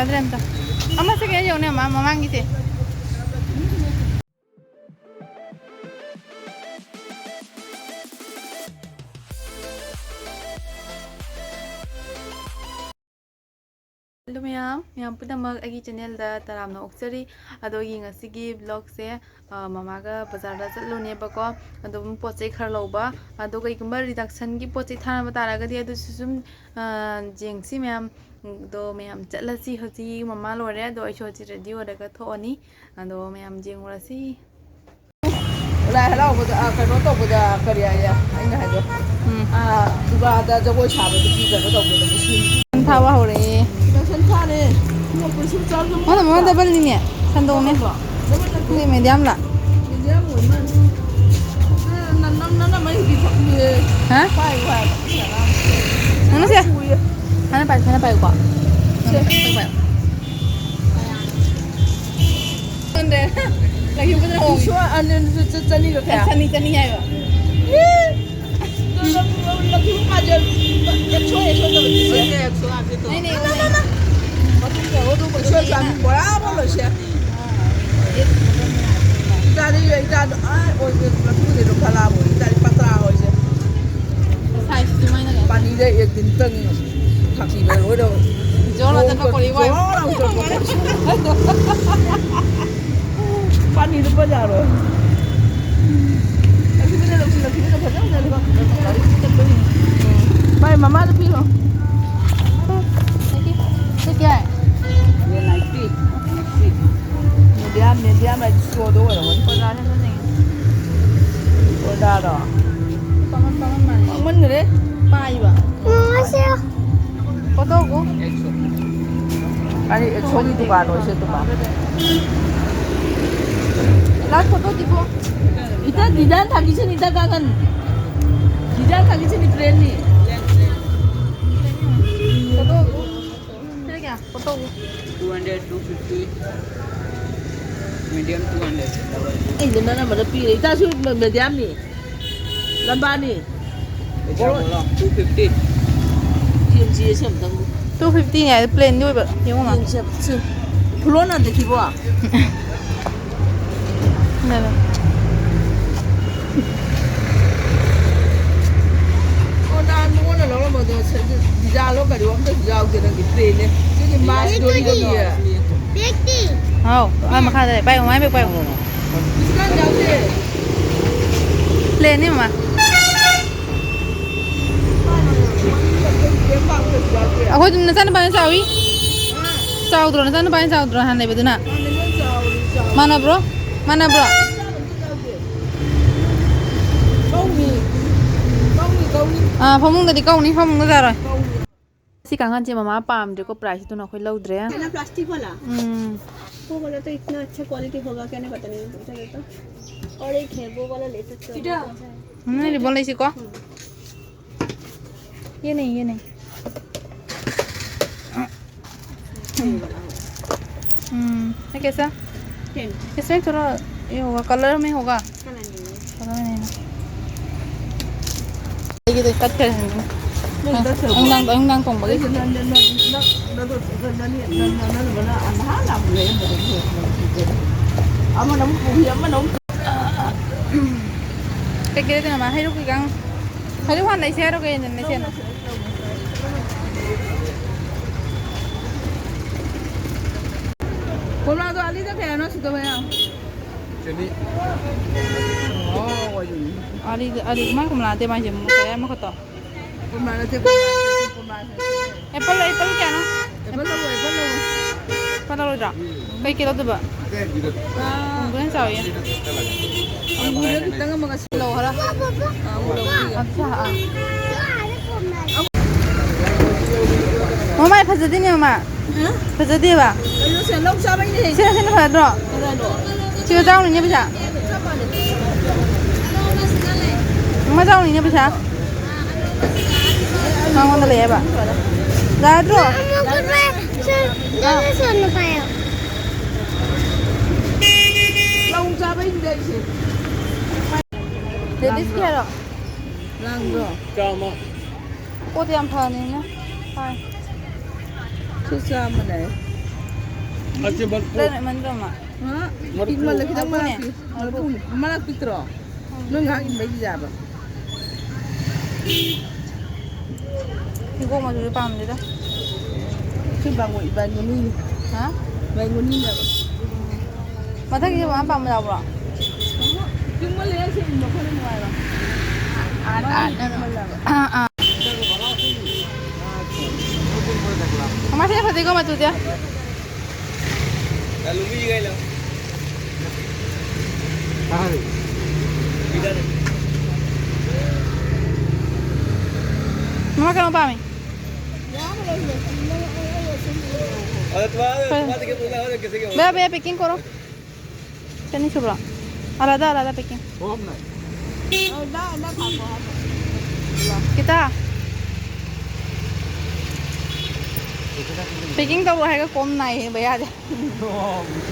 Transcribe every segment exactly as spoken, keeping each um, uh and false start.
ꯌꯥꯗ꯭ꯔꯦ ꯑꯝꯇ꯫ ꯑꯃ ꯁꯦꯀꯦꯟ ꯌꯧꯅꯦ ꯃꯥ ꯃꯃꯥꯡꯒꯤꯁꯦ꯫ ꯍꯜꯂꯣ ꯃꯌꯥꯝ, ꯃꯌꯥꯝ ꯄꯨꯝꯅꯃꯛ ꯑꯩꯒꯤ ꯆꯦꯅꯦꯜꯗ ꯇꯔꯥꯝꯅ ꯑꯣꯛꯆꯔꯤ꯫ ꯑꯗꯣ ꯑꯩꯒꯤ ꯉꯁꯤꯒꯤ ꯕ꯭ꯂꯣꯒꯁꯦ, ꯑ, ꯃꯃꯥꯒ ꯕꯖꯥꯔꯗ ꯆꯠꯂꯨꯅꯦꯕꯀꯣ꯫ ꯑꯗꯨꯝ ꯄꯣꯠ ꯆꯩ ꯈꯔ ꯂꯧꯕ꯫ ꯑꯗꯣ ꯀꯩꯒꯨꯝꯕ ꯔꯤꯗꯛꯁꯟꯒꯤ ꯄꯣꯠ ꯆꯩ ꯊꯥꯔꯝꯕ ꯇꯥꯔꯒꯗꯤ ꯑꯗꯨꯁꯨ ꯁꯨꯝ, ꯑ, ꯌꯦꯡꯁꯤ ꯃꯌꯥꯝ꯫ ꯑꯗꯣ ꯃꯌꯥꯝ ꯆꯠꯂꯁꯤ꯫ ꯍꯧꯖꯤꯛ ꯃꯃꯥ ꯂꯣꯏꯔꯦ꯫ ꯑꯗꯣ ꯑꯩꯁꯨ ꯍꯧꯖꯤꯛ ꯔꯦꯗꯤ ꯑꯣꯏꯔꯒ ꯊꯣꯛꯑꯅꯤ꯫ ꯑꯗꯣ ꯃꯌꯥꯝ ꯌꯦꯡꯉꯨꯔꯁꯤ꯫ ꯂꯥꯏ ꯍꯔꯥꯎꯕꯗ, ꯑ, ꯀꯩꯅꯣ ꯇꯧꯕꯗ, ꯀꯔꯤ ꯍꯥꯏꯌꯦ? ꯑꯩꯅ ꯍꯥꯏꯗꯣ꯫ ꯎꯝ꯫ ꯑ, ꯗꯨꯔꯒꯥꯗ ꯖꯒꯣꯏ ꯁꯥꯕꯗꯨꯒꯤ ꯀꯩꯅꯣ ꯇꯧꯕꯗ ꯃꯤꯁꯤꯡ ꯊꯥꯕ ꯍꯧꯔꯛꯑꯦ꯫ ꯗꯁꯟ ꯊꯥꯔꯦ꯫ ꯃꯉꯣꯟꯗ, ꯃꯉꯣꯟꯗ ꯗꯕꯜꯅꯤꯅꯦ꯫ ꯁꯟꯗꯣꯡꯅꯦ꯫ ꯗꯕꯜꯂꯣ? ꯗꯕꯜ ꯅꯠꯇꯦ꯫ ꯈꯪꯗꯦ, ꯃꯦꯗꯤꯌꯝꯂ? ꯃꯦꯗꯤꯌꯝ ꯑꯣꯏ ꯃꯥꯜꯂꯦ꯫ ꯅꯪ, ꯅꯪ, ꯅꯪ, ꯅꯪ ꯃꯩ ꯍꯧꯖꯤꯛ ꯊꯛꯅꯤꯡꯉꯦ꯫ ꯍꯥ? ꯄꯥꯏꯌꯨ ꯍꯥꯏꯕ꯫ ꯅꯪꯅ ꯁꯦ? ꯊꯨꯏꯌꯦ꯫ ꯍꯥꯟꯅ ꯄꯥꯏꯌꯨ, ꯍꯥꯟꯅ ꯄꯥꯏꯌꯨꯀꯣ꯫ ꯁꯦ꯫ ꯅꯪ ꯄꯥꯏꯌꯨ꯫ ꯈꯪꯗꯦ꯫ ꯂꯩꯈꯤꯕꯗꯨꯅ ꯍꯣꯡꯉꯤ꯫ ꯏꯁꯣꯔ, ꯑꯅꯤꯁꯨ ꯆ-, ꯆꯅꯤꯒ ꯀꯌꯥ? ꯆꯅꯤ, ꯆꯅꯤ ꯍꯥꯏꯕ꯫ ꯏ! ꯂꯧꯈꯤꯕ ꯃꯥꯁꯦ ꯑꯦꯛꯁꯣ, ꯑꯦꯛꯁꯣ ꯇꯧꯕꯅꯤ꯫ ꯁꯦ꯫ ꯅꯩꯅꯦ, ꯅꯪ, ꯅꯪ, ꯅꯪ꯫ ꯃꯇꯨꯡ ꯇꯧꯔꯣ, ꯑꯗꯨ ꯑꯦꯛꯁꯣ ꯃꯇꯨꯡ ꯆꯥꯃꯤ ꯕꯣꯔꯥ ꯑꯃ ꯂꯣꯏꯁꯦ꯫ ꯏꯇꯥꯗꯤ, ꯏꯇꯥꯗꯣ, ꯑꯥ, ꯑꯣꯏꯗꯦ, ꯃꯇꯨꯡꯗꯩꯗꯣ ꯈꯔ ꯂꯥꯛꯑꯕ ꯑꯣꯏꯗꯤ, ꯏꯇꯥꯗꯤ ꯄꯇ꯭ꯔꯥ ꯑꯣꯏꯁꯦ꯫ ꯉꯁꯥꯏꯁꯤꯁꯨ ꯃꯩꯅ ꯀꯩꯅꯣ ꯄꯥꯅꯤꯗ ꯑꯦꯛ ꯗꯤꯟ ꯇꯪꯉꯤ꯫ ꯊꯥꯛꯄꯤꯕ ꯂꯣꯏꯅ ꯖꯣꯔ ꯖꯣꯔ ꯆꯠꯄ ꯀꯣꯔꯤ ꯋꯥꯏ꯫ ꯖꯣꯔ ꯂꯥꯎ ꯆꯠꯄ꯫ ꯄꯥꯅꯤꯗ ꯄꯖꯥꯔꯣ꯫ ꯂꯛꯈꯤꯕꯤꯗ ꯂꯧꯁꯤ, ꯂꯛꯈꯤꯕꯤꯗ ꯐꯖꯅ ꯂꯩꯕ꯫ ꯚꯥꯏ, ꯃꯃꯥꯗ ꯄꯤꯔꯣ꯫ ꯁꯤ ꯀꯌꯥ ꯍꯥꯏ? ꯌꯦꯟ ꯅꯥꯏꯟꯇꯤ꯫ ꯃꯦꯗꯤꯌꯝ, ꯃꯦꯗꯤꯌꯝ ꯍꯥꯏꯗꯤ ꯁꯣꯗꯣ ꯑꯣꯏꯔꯝꯒꯅꯤ꯫ ꯕꯣꯔꯥꯅꯦ ꯆꯠꯅꯤꯡꯉꯤ꯫ ꯕꯣꯔꯥꯔꯣ? ꯄꯥꯃꯟ, ꯄꯥꯃꯟ ꯃꯥꯜꯂꯦ꯫ ꯄꯥꯃꯟꯈ꯭ꯔꯦ꯫ ꯄꯥꯏꯕ꯫ ꯐꯣꯇꯣꯕꯨ? ꯑꯩ ꯑꯦꯛꯁꯣꯒꯤ ꯗꯨꯀꯥꯟ ꯑꯣꯏꯁꯦ ꯗꯨꯀꯥꯟ꯫ ꯂꯥꯁ ꯐꯣꯇꯣꯗꯤꯕꯨ? ꯏꯇꯥ ꯗꯤꯖꯥꯏꯟ ꯊꯥꯒꯤꯁꯤꯅꯤ, ꯏꯇꯥ ꯀꯥꯡꯒꯟ꯫ ꯗꯤꯖꯥꯏꯟ ꯊꯥꯒꯤꯁꯤꯅꯤ ꯕ꯭ꯔꯦꯟꯅꯤ꯫ ꯐꯣꯇꯣꯕꯨ? ꯁꯤꯗ ꯀꯌꯥ? ꯐꯣꯇꯣꯕꯨ? Two hundred, two fifty, medium two hundred, double. ꯑꯩꯗꯤ ꯅꯪ ꯑꯃꯗ ꯄꯤꯔꯦ꯫ ꯏꯇꯥꯁꯨ ꯃꯦꯗꯤꯌꯝꯅꯤ꯫ ꯂꯝꯕꯥꯅꯤ꯫ ꯄꯩꯁꯥ ꯕꯣꯂꯣ, two fifty꯫ ꯌꯦꯡꯁꯤ ꯑꯁꯤ ꯑꯝꯇꯪ꯫ Two fifty ꯅꯦ ꯍꯥꯏꯗꯣ, plain ꯗꯤ ꯑꯣꯏꯕ꯫ ꯌꯦꯡꯉꯨ ꯃꯥ꯫ ꯌꯦꯡꯁꯦ꯫ ꯁꯤ ꯐꯨꯂꯣꯟ ꯑꯗ ꯊꯤꯕꯣ? ꯂꯩꯔꯦ꯫ ꯑꯣ, ꯅꯍꯥꯟ ꯃꯉꯣꯟꯗ ꯂꯧꯔꯝꯕꯗꯣ ꯁꯤ ꯗꯤꯖꯥꯏꯟꯂꯣ ꯀꯔꯤꯑꯣ ꯑꯝꯇꯁꯨ ꯌꯥꯎꯗꯦ ꯅꯪꯒꯤ plain ꯅꯦ꯫ ꯁꯤꯒꯤ ꯃꯥꯁ ꯗꯣꯔꯤꯗꯣ ꯕꯦꯛꯇꯤ? ꯍꯥꯎ, ꯑꯥ ꯃꯈꯥꯗ ꯂꯩ꯫ ꯄꯥꯏꯌꯣ, ꯃꯃꯥꯏ ꯕꯦꯛ ꯄꯥꯏꯌꯣ꯫ ꯍꯧꯖꯤꯛꯀꯥꯟ ꯌꯥꯎꯗꯦ꯫ Plain ꯅꯤ ꯃꯃꯥ꯫ ꯑꯩꯈꯣꯏ ꯑꯗꯨꯝ ꯅꯆꯥꯅꯨꯄꯥꯅ ꯆꯥꯎꯏ꯫ ꯆꯥꯎꯗ꯭ꯔꯣ? ꯅꯆꯥꯅꯨꯄꯥꯅ ꯆꯥꯎꯗ꯭ꯔꯣ ꯍꯥꯟꯅ ꯂꯩꯕꯗꯨꯅ? ꯃꯥꯟꯅꯕ꯭ꯔꯣ? ꯃꯥꯟꯅꯕ꯭ꯔꯣ? ꯀꯧꯅꯤ꯫ ꯀꯧꯅꯤ, ꯀꯧꯅꯤ꯫ ꯑꯥ, ꯐꯃꯨꯡꯗꯗꯤ ꯀꯧꯅꯤ, ꯐꯃꯨꯡꯗ ꯆꯥꯔꯣꯏ꯫ ꯀꯧꯅꯤ꯫ ꯁꯤ ꯀꯥꯡꯈꯟꯁꯦ ꯃꯃꯥ ꯄꯥꯝꯗ꯭ꯔꯦꯀꯣ, price ꯇꯨꯅ ꯑꯩꯈꯣꯏ ꯂꯧꯗ꯭ꯔꯦ꯫ है ना, प्लास्टिक वाला? ꯎꯝ꯫ वो वाला तो इतना अच्छा क्वालिटी होगा क्या नहीं पता नहीं, मुझे तो। और एक है, वो वाला ले सकते हो। ꯎꯝ, ꯔꯤꯕꯣꯟ ꯂꯩꯁꯤꯀꯣ? ये नहीं, ये नहीं। हम्म, ये कैसा? Ten। इसमें थोड़ा ये होगा, colour में होगा। Colour नहीं है। Colour में नहीं ना। ꯑꯩꯒꯤꯗꯣ ꯇꯠꯈ꯭ꯔꯦ꯫ ꯅꯪ ꯇꯠꯈ꯭ꯔꯕꯣ? ꯅꯨꯡꯗꯥꯡ, ꯅꯨꯡꯗꯥꯡ ꯊꯣꯡꯕꯒꯤ꯫ ꯑꯩꯁꯨ ꯅꯪ, ꯅꯪ, ꯅꯪ, ꯅꯪ, ꯅꯪ, ꯅꯪ, ꯅꯪ, ꯅꯪ, ꯅꯪ, ꯅꯍꯥꯟ ꯂꯥꯛꯄꯗ ꯑꯩ ꯃꯇꯝ ꯂꯣꯏꯈ꯭ꯔꯕ ꯈꯪꯗꯦ꯫ ꯑꯃꯅ ꯑꯃꯨꯛ ꯄꯨꯈꯤ, ꯑꯃꯅ ꯑꯃꯨꯛ ꯀꯩꯀꯩ ꯂꯩꯗꯣꯏꯅꯣ ꯃꯥ? ꯍꯩꯔꯨꯛ ꯀꯩꯀꯥ? ꯍꯩꯔꯨꯛ ꯍꯥꯟꯅ ꯂꯩꯁꯦ ꯍꯥꯏꯔꯣ, ꯀꯩ ꯂꯩꯁꯦ ꯍꯥꯏꯅꯣ? ꯀꯣꯝꯂꯥꯗꯣ ꯑꯂꯤꯗ ꯀꯌꯥꯅꯣ ꯁꯤꯗ ꯃꯌꯥꯝ? ꯆꯅꯤ꯫ ꯑꯣ, ꯑꯣꯏꯗꯣꯏꯅꯤ꯫ ꯑꯂꯤꯗ, ꯑꯂꯤ, ꯃꯥꯏ ꯀꯣꯝꯂꯥ ꯅꯠꯇꯦ, ꯃꯥꯏꯁꯦ ꯀꯌꯥ ꯑꯃꯈꯛꯇꯣ? ꯀꯣꯝꯂꯥ ꯅꯠꯇꯦ, ꯀꯣꯝꯂꯥ ꯅꯠꯇꯦ, ꯀꯣꯝꯂꯥ ꯅꯠꯇꯦ꯫ ꯑꯦꯄꯜ, ꯑꯦꯄꯜ ꯀꯌꯥꯅꯣ? ꯑꯦꯄꯜ ꯂꯧꯔꯣ, ꯑꯦꯄꯜ ꯂꯧꯔꯣ꯫ ꯑꯦꯄꯜ ꯂꯧꯔꯣꯏꯗ꯭ꯔꯣ? ꯎꯝ꯫ ꯀꯩ ꯀꯩ ꯂꯧꯗꯣꯏꯕ? ꯑꯥ꯫ ꯑꯪꯒꯨꯔ ꯌꯥꯝ ꯆꯥꯎꯋꯤ꯫ ꯑꯪꯒꯨꯔꯗ ꯈꯤꯇꯪ ꯑꯃꯒ ꯂꯧ ꯈꯔ꯫ ꯑꯥ, ꯑꯪꯒꯨꯔ ꯂꯧꯔꯣ꯫ ꯑꯗꯨꯁꯨ ꯍꯥ-, ꯑꯥ꯫ ꯃꯃꯥꯏ ꯐꯖꯗꯦꯅꯦ, ꯃꯃꯥ꯫ ꯍꯥ? ꯐꯖꯗꯦꯕ꯫ ꯀꯩꯅꯣꯁꯦ, ꯂꯧ ꯆꯥꯕꯩꯅꯦ꯫ ꯁꯤꯅ, ꯁꯤꯅ ꯐꯗ꯭ꯔꯣ? ꯀꯗꯥꯏꯅꯣ? ꯁꯤꯒ ꯆꯥꯎꯅꯤꯅꯦ ꯄꯩꯁꯥ꯫ ꯆꯞ ꯃꯥꯟꯅꯩ꯫ ꯑꯃ ꯆꯥꯎꯅꯤꯅꯦ ꯄꯩꯁꯥ꯫ ꯃꯉꯣꯟꯗ ꯂꯩꯌꯦꯕ꯫ ꯌꯥꯗ꯭ꯔꯣ? ꯑꯃꯨꯛ ꯁꯤ, ꯑꯥ꯫ ꯁꯣꯝꯗ ꯄꯥꯏꯌꯣ꯫ ꯂꯧ ꯆꯥꯕꯩꯅꯤꯗ ꯑꯩꯁꯦ꯫ ꯂꯦꯗꯤꯁꯀꯤ ꯍꯥꯏꯔꯣ? ꯂꯥꯡꯕ꯭ꯔꯣ? ꯄꯣꯠ ꯌꯥꯝ ꯐꯅꯤꯅ꯫ ꯍꯣꯏ꯫ ꯆꯥꯝꯃꯅꯦ꯫ ꯑꯁꯤ ꯃꯔꯐꯨ꯫ ꯂꯩꯔꯛꯃꯟꯗ꯭ꯔꯣ ꯃꯥ? ꯍꯥ? ꯃꯔꯐꯨ꯫ ꯄꯤꯛꯃꯜꯂꯦ, ꯈꯤꯇꯪ ꯃꯔꯐꯨꯅꯦ꯫ ꯃꯔꯛ ꯄꯤꯛ-, ꯃꯔꯐꯨ꯫ ꯃꯔꯛ ꯄꯤꯛꯇ꯭ꯔꯣ? ꯅꯪ ꯉꯥꯏꯍꯥꯛ ꯏꯟꯕꯩꯗꯤ ꯌꯥꯕ꯫ ꯍꯤꯒꯣꯛ ꯃꯆꯨꯁꯦ ꯄꯥꯝꯗꯦꯗ꯫ ꯁꯤ ꯕꯥꯏꯒꯣꯟ-, ꯕꯥꯏꯒꯣꯅꯤꯅꯤ꯫ ꯍꯥ? ꯕꯥꯏꯒꯣꯅꯤꯅꯦꯕ꯫ ꯃꯊꯪꯒꯤꯁꯦ ꯃꯥ ꯄꯥꯝꯕ ꯌꯥꯎꯕ꯭ꯔꯣ? ꯄꯤꯛꯃꯜꯂꯦ, ꯁꯤ ꯏꯟꯕ ꯈꯔ ꯅꯨꯡꯉꯥꯏꯔꯣꯏ꯫ ꯑꯥ, ꯑꯥ, ꯑꯥ, ꯑꯥ꯫ ꯃꯃꯥ, ꯁꯤꯅ ꯐꯖꯩꯀꯣ ꯃꯆꯨꯁꯦ꯫ ꯃꯃꯥ ꯀꯔꯝꯕ ꯄꯥꯝꯃꯤ? ꯕꯌꯥ, ꯕꯌꯥ, packing ꯀꯣꯔꯣ꯫ ꯆꯅꯤ ꯁꯨꯕ꯭ꯔꯣ? ꯑꯂꯥꯗꯥ, ꯑꯂꯥꯗꯥ packing꯫ ꯀꯣꯝꯅ꯫ ꯀꯤꯇꯥ꯫ Packing ꯇꯧꯔꯣ ꯍꯥꯏꯒ ꯀꯣꯝ ꯅꯥꯏꯌꯦ ꯕꯌꯥꯗꯤ꯫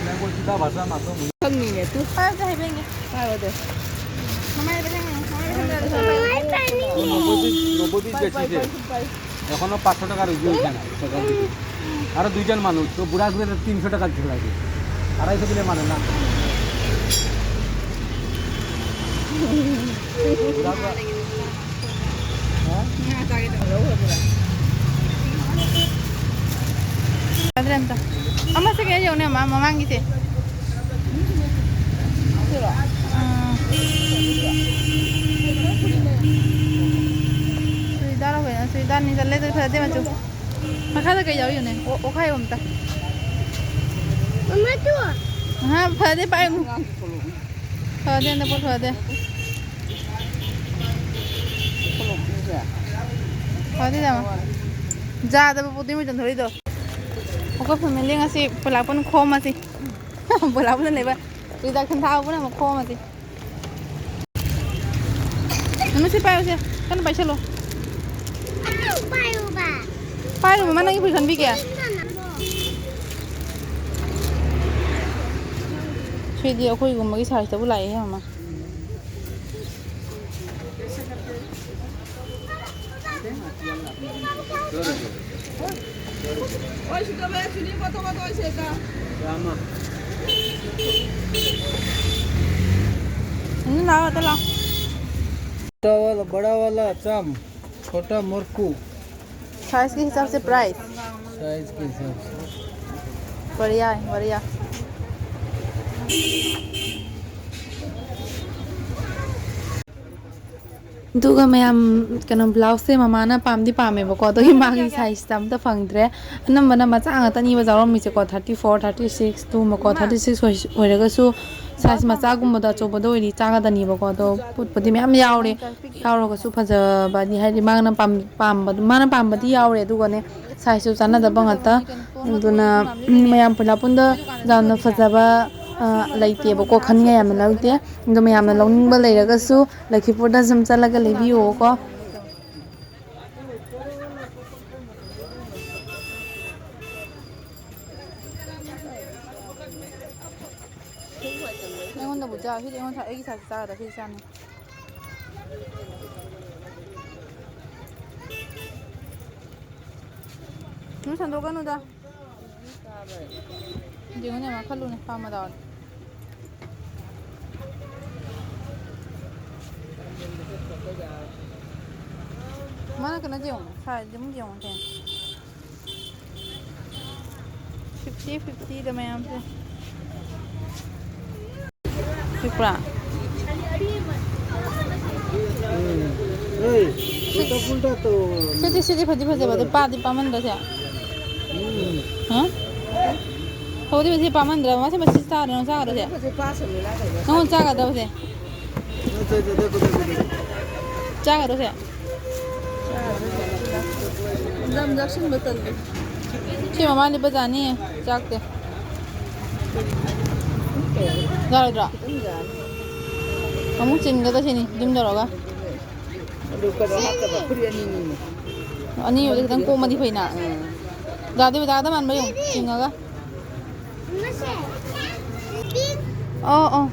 ꯅꯪꯕꯨ ꯀꯤꯇꯥ ꯚꯥꯁꯥ ꯃꯥꯇꯣ ꯃꯨ-꯫ ꯈꯪꯅꯤꯡꯉꯦ ꯇꯨ꯫ ꯄꯥꯏꯕꯗ ꯍꯥꯏꯕ ꯌꯦꯡꯒꯦ꯫ ꯄꯥꯏꯕꯗ꯫ ꯃꯃꯥꯏ ꯍꯥꯏꯕ ꯌꯦꯡꯒꯦ꯫ ꯃꯃꯥꯏ ꯍꯥꯏꯕ ꯌꯦꯡꯒꯦ꯫ নব্বই দিন, নব্বই দিন পাই, পাই, গেছি যে। পাই, পাই। এখনো পাঁচশো টাকা রুজি হয়েছে না, সকাল থেকে। আরো দুইজন মানুষ, তো বুড়া ঘুরে তিনশো টাকা ঝুলাই দিই। আড়াইশো দিলে মানে না। বুড়া ঘুরে, হ্যাঁ? ꯌꯥꯗ꯭ꯔꯦ ꯑꯝꯇ꯫ ꯑꯃꯁꯦ ꯀꯩꯅꯣ ꯌꯦꯡꯉꯨꯅꯦ, ꯃꯃꯥ, ꯃꯃꯥꯡꯒꯤꯁꯦ꯫ ꯎꯝ꯫ ꯆꯨꯔꯤꯗꯥꯔ ꯑꯣꯏꯅ, ꯆꯨꯔꯤꯗꯥꯔꯅꯤ ꯆꯠꯂꯦ, ꯑꯗꯨ ꯐꯖꯗꯦ ꯃꯆꯨ꯫ ꯃꯈꯥꯗ ꯀꯩ ꯌꯥꯎꯔꯤꯅꯣꯅꯦ? ꯑꯣ, ꯑꯣꯈꯥꯏꯌꯣ ꯑꯝꯇ꯫ ꯃꯃꯥ, ꯇꯨ꯫ ꯑꯍꯥ, ꯐꯖꯗꯦ, ꯄꯥꯏꯔꯨꯅꯨ꯫ ꯐꯖꯗꯦ, ꯍꯟꯗꯛ ꯄꯣꯠ ꯐꯖꯗꯦ꯫ ꯐꯖꯗꯦ ꯌꯥꯝ꯫ ꯌꯥꯗꯕ ꯄꯣꯠꯇꯨ ꯃꯣꯏ ꯆꯟꯊꯣꯔꯛꯏꯗꯣ꯫ ꯑꯩꯈꯣꯏ family ꯉꯁꯤ ꯄꯨꯂꯥꯛꯄꯅ ꯈꯣꯝꯃꯁꯤ꯫ ꯄꯨꯂꯥꯛꯄꯅ ꯂꯩꯕ reduction ꯊꯥꯕ ꯄꯨꯝꯅꯃꯛ ꯈꯣꯝꯃꯁꯤ꯫ ꯅꯨꯃꯤꯠꯁꯤ ꯄꯥꯏꯌꯨꯁꯦ꯫ ꯀꯟꯅ ꯄꯥꯏꯁꯜꯂꯣ꯫ ꯑꯗꯨ ꯄꯥꯏꯌꯨꯕ꯫ ꯄꯥꯏꯔꯨꯕ, ꯃꯥ ꯅꯪꯒꯤ ꯐꯨꯔꯤꯠ ꯈꯟꯕꯤꯒꯦ꯫ ꯀꯔꯤꯝꯇ ꯅꯠꯇ꯭ꯔꯣ? ꯁꯤꯗꯤ ꯑꯩꯈꯣꯏꯒꯨꯝꯕꯒꯤ sizeꯇꯕꯨ ꯂꯥꯛꯑꯦꯍꯦ, ꯃꯃꯥ꯫ ꯎꯝ, ꯂꯥꯛꯑꯣ, ꯑꯗ ꯂꯥꯛꯑꯣ꯫ छोटा वाला, बड़ा वाला चाम, छोटा मुरकू। साइज के हिसाब से प्राइस। साइज के हिसाब से। बढ़िया है, बढ़िया। ꯑꯗꯨꯒ ꯃꯌꯥꯝ, ꯀꯩꯅꯣ, ꯕ꯭ꯂꯥꯎꯁꯁꯦ ꯃꯃꯥꯅ ꯄꯥꯝꯗꯤ ꯄꯥꯝꯃꯦꯕꯀꯣ, ꯑꯗꯨꯒꯤ ꯃꯥꯒꯤ ꯁꯥꯏꯖꯇ ꯑꯝꯇ ꯐꯪꯗ꯭ꯔꯦ꯫ ꯑꯅꯝꯕꯅ ꯃꯆꯥ ꯉꯥꯛꯇꯅꯤꯕ ꯌꯥꯎꯔꯝꯃꯤꯁꯦꯀꯣ, ꯊꯥꯔꯇꯤ ꯐꯣꯔ, ꯊꯥꯔꯇꯤ ꯁꯤꯛꯁ, ꯑꯗꯨꯒꯨꯝꯕꯀꯣ, ꯊꯥꯔꯇꯤ ꯁꯤꯛꯁ ꯑꯣꯏꯔꯒꯁꯨ ꯁꯥꯏꯖ ꯃꯆꯥꯒꯨꯝꯕꯗꯣ, ꯑꯆꯧꯕꯗꯣ ꯑꯣꯏꯔꯗꯤ ꯆꯥꯒꯗꯅꯤꯕꯀꯣ꯫ ꯑꯗꯣ ꯄꯣꯠꯄꯨꯗꯤ ꯃꯌꯥꯝ ꯌꯥꯎꯔꯦ, ꯌꯥꯎꯔꯒꯁꯨ ꯐꯖꯕꯗꯤ, ꯍꯥꯏꯗꯤ ꯃꯥꯅ ꯄꯥꯝ-, ꯄꯥꯝꯕꯗꯣ, ꯃꯥꯅ ꯄꯥꯝꯕꯗꯤ ꯌꯥꯎꯔꯦ, ꯑꯗꯨꯒꯅꯦ ꯁꯥꯏꯖꯁꯨ ꯆꯥꯟꯅꯗꯕ ꯉꯥꯛꯇ꯫ ꯑꯗꯨꯅ, ꯎꯝ, ꯃꯌꯥꯝ ꯄꯨꯂꯞ ꯄꯨꯟꯗ ꯌꯥꯝꯅ ꯐꯖꯕ, ꯑ, ꯂꯩꯇꯦꯕꯀꯣ, ꯈꯟꯅꯤꯡꯉꯥꯏ ꯌꯥꯝꯅ ꯂꯩꯇꯦ꯫ ꯑꯗꯣ ꯃꯌꯥꯝꯅ ꯂꯧꯅꯤꯡꯕ ꯂꯩꯔꯒꯁꯨ ꯂꯈꯤꯄꯨꯔꯗ ꯑꯗꯨꯝ ꯆꯠꯂꯒ ꯂꯩꯕꯤꯌꯣꯀꯣ꯫ ꯑꯩꯉꯣꯟꯗꯕꯨ ꯆꯥ-, ꯁꯤꯗꯤ ꯑꯩꯉꯣꯟꯗ, ꯑꯩꯒꯤ ꯁꯥꯏꯖ ꯆꯥꯒꯗ꯭ꯔꯥ? ꯁꯤꯗꯤ ꯆꯥꯅꯤ꯫ ꯁꯨꯝ ꯁꯟꯗꯣꯛꯀꯅꯨꯗ꯫ ꯌꯦꯡꯉꯨꯅꯦ, ꯃꯥ ꯈꯜꯂꯨꯅꯦ, ꯄꯥꯝꯃꯗꯥꯎꯅꯦ꯫ ꯃꯥꯅ ꯀꯩꯅꯣ ꯌꯦꯡꯉꯨ, ꯁꯥꯏꯖ ꯑꯃꯨꯛ ꯌꯦꯡꯉꯨ ꯀꯩꯅꯣ꯫ ꯐꯤꯐꯇꯤ ꯐꯤꯐꯇꯤꯗ ꯃꯌꯥꯝꯁꯦ꯫ ꯄꯤꯛꯄ꯭ꯔꯥ? ꯑꯦ, ꯎꯜꯇꯥ ꯄꯨꯜꯇꯥ ꯇꯧ꯫ ꯁꯤꯗꯤ, ꯁꯤꯗꯤ ꯐꯗꯤ ꯐꯖꯕ, ꯑꯗꯨ ꯄꯥꯗꯤ ꯄꯥꯃꯟꯗ꯭ꯔꯣ ꯁꯦ? ꯎꯝ꯫ ꯍꯥ? ꯍꯧꯗꯤ ꯃꯁꯤ ꯄꯥꯃꯟꯗ꯭ꯔꯣ? ꯃꯁꯤ, ꯃꯁꯤ ꯆꯥꯔꯣ, ꯅꯪ ꯆꯥꯒꯗ꯭ꯔꯣ ꯁꯦ? ꯐꯖꯩ, ꯄꯥꯁꯅꯨ, ꯂꯥꯛꯀꯅꯨ꯫ ꯅꯪꯉꯣꯟꯗ ꯆꯥꯒꯗ꯭ꯔꯣ ꯁꯦ? ꯆꯥꯒꯗ꯭ꯔꯣ ꯁꯦ? ꯌꯥꯝ ꯌꯥꯛꯁꯤꯟꯕ ꯇꯜꯂꯤ꯫ ꯁꯤ ꯃꯃꯥ ꯂꯤꯠꯄ ꯌꯥꯅꯤꯌꯦ, ꯆꯥꯛꯇꯦ꯫ ꯌꯥꯔꯣꯏꯗ꯭ꯔꯣ? ꯈꯤꯇꯪ ꯌꯥꯅꯤ꯫ ꯑꯃꯨꯛ ꯆꯤꯟꯒꯗ꯭ꯔ ꯁꯤꯅꯤ, ꯌꯨꯝ ꯌꯧꯔꯒ꯫ ꯑꯗꯨ ꯀꯩꯅꯣ ꯍꯥꯞꯇꯕ, ꯐꯨꯔꯤꯠ ꯑꯅꯤꯅꯤꯅꯦ꯫ ꯑꯅꯤ ꯑꯣꯏꯔꯗꯤ ꯈꯤꯇꯪ ꯀꯣꯝꯃꯗꯤ ꯐꯩꯅ꯫ ꯎꯝ꯫ ꯗꯥꯗꯤ ꯗꯥꯗ ꯃꯥꯟꯕ ꯌꯦꯡꯉꯨ, ꯆꯤꯡꯉꯒ꯫ ꯑꯣ, ꯑꯣ꯫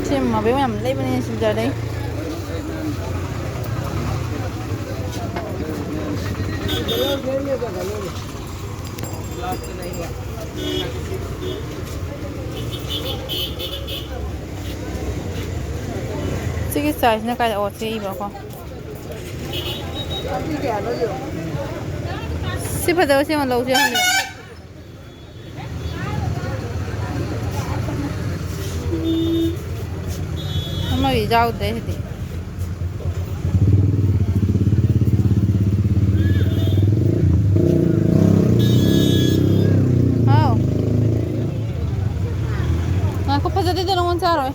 ꯁꯦꯝꯃꯕ ꯌꯥꯝ ꯂꯩꯕꯅꯦ ꯁꯤꯜꯆꯔꯗꯩ꯫ ꯁꯤꯒꯤ ꯁꯥꯏꯖꯅ ꯀꯥꯏꯗ? ꯑꯣ, ꯁꯤ ꯏꯕꯀꯣ꯫ ꯁꯤ ꯐꯖꯕ, ꯁꯤ ꯑꯃ ꯂꯧꯁꯦ ꯍꯥꯏꯕ꯫ ꯑꯃꯒꯤ ꯌꯥꯎꯗ꯭ꯔꯦ ꯁꯤꯗꯤ꯫ ꯍꯥꯎ꯫ ꯉꯥꯏꯈꯣ, ꯐꯖꯗꯦꯗ, ꯅꯉꯣꯟ ꯆꯥꯔꯣꯏ꯫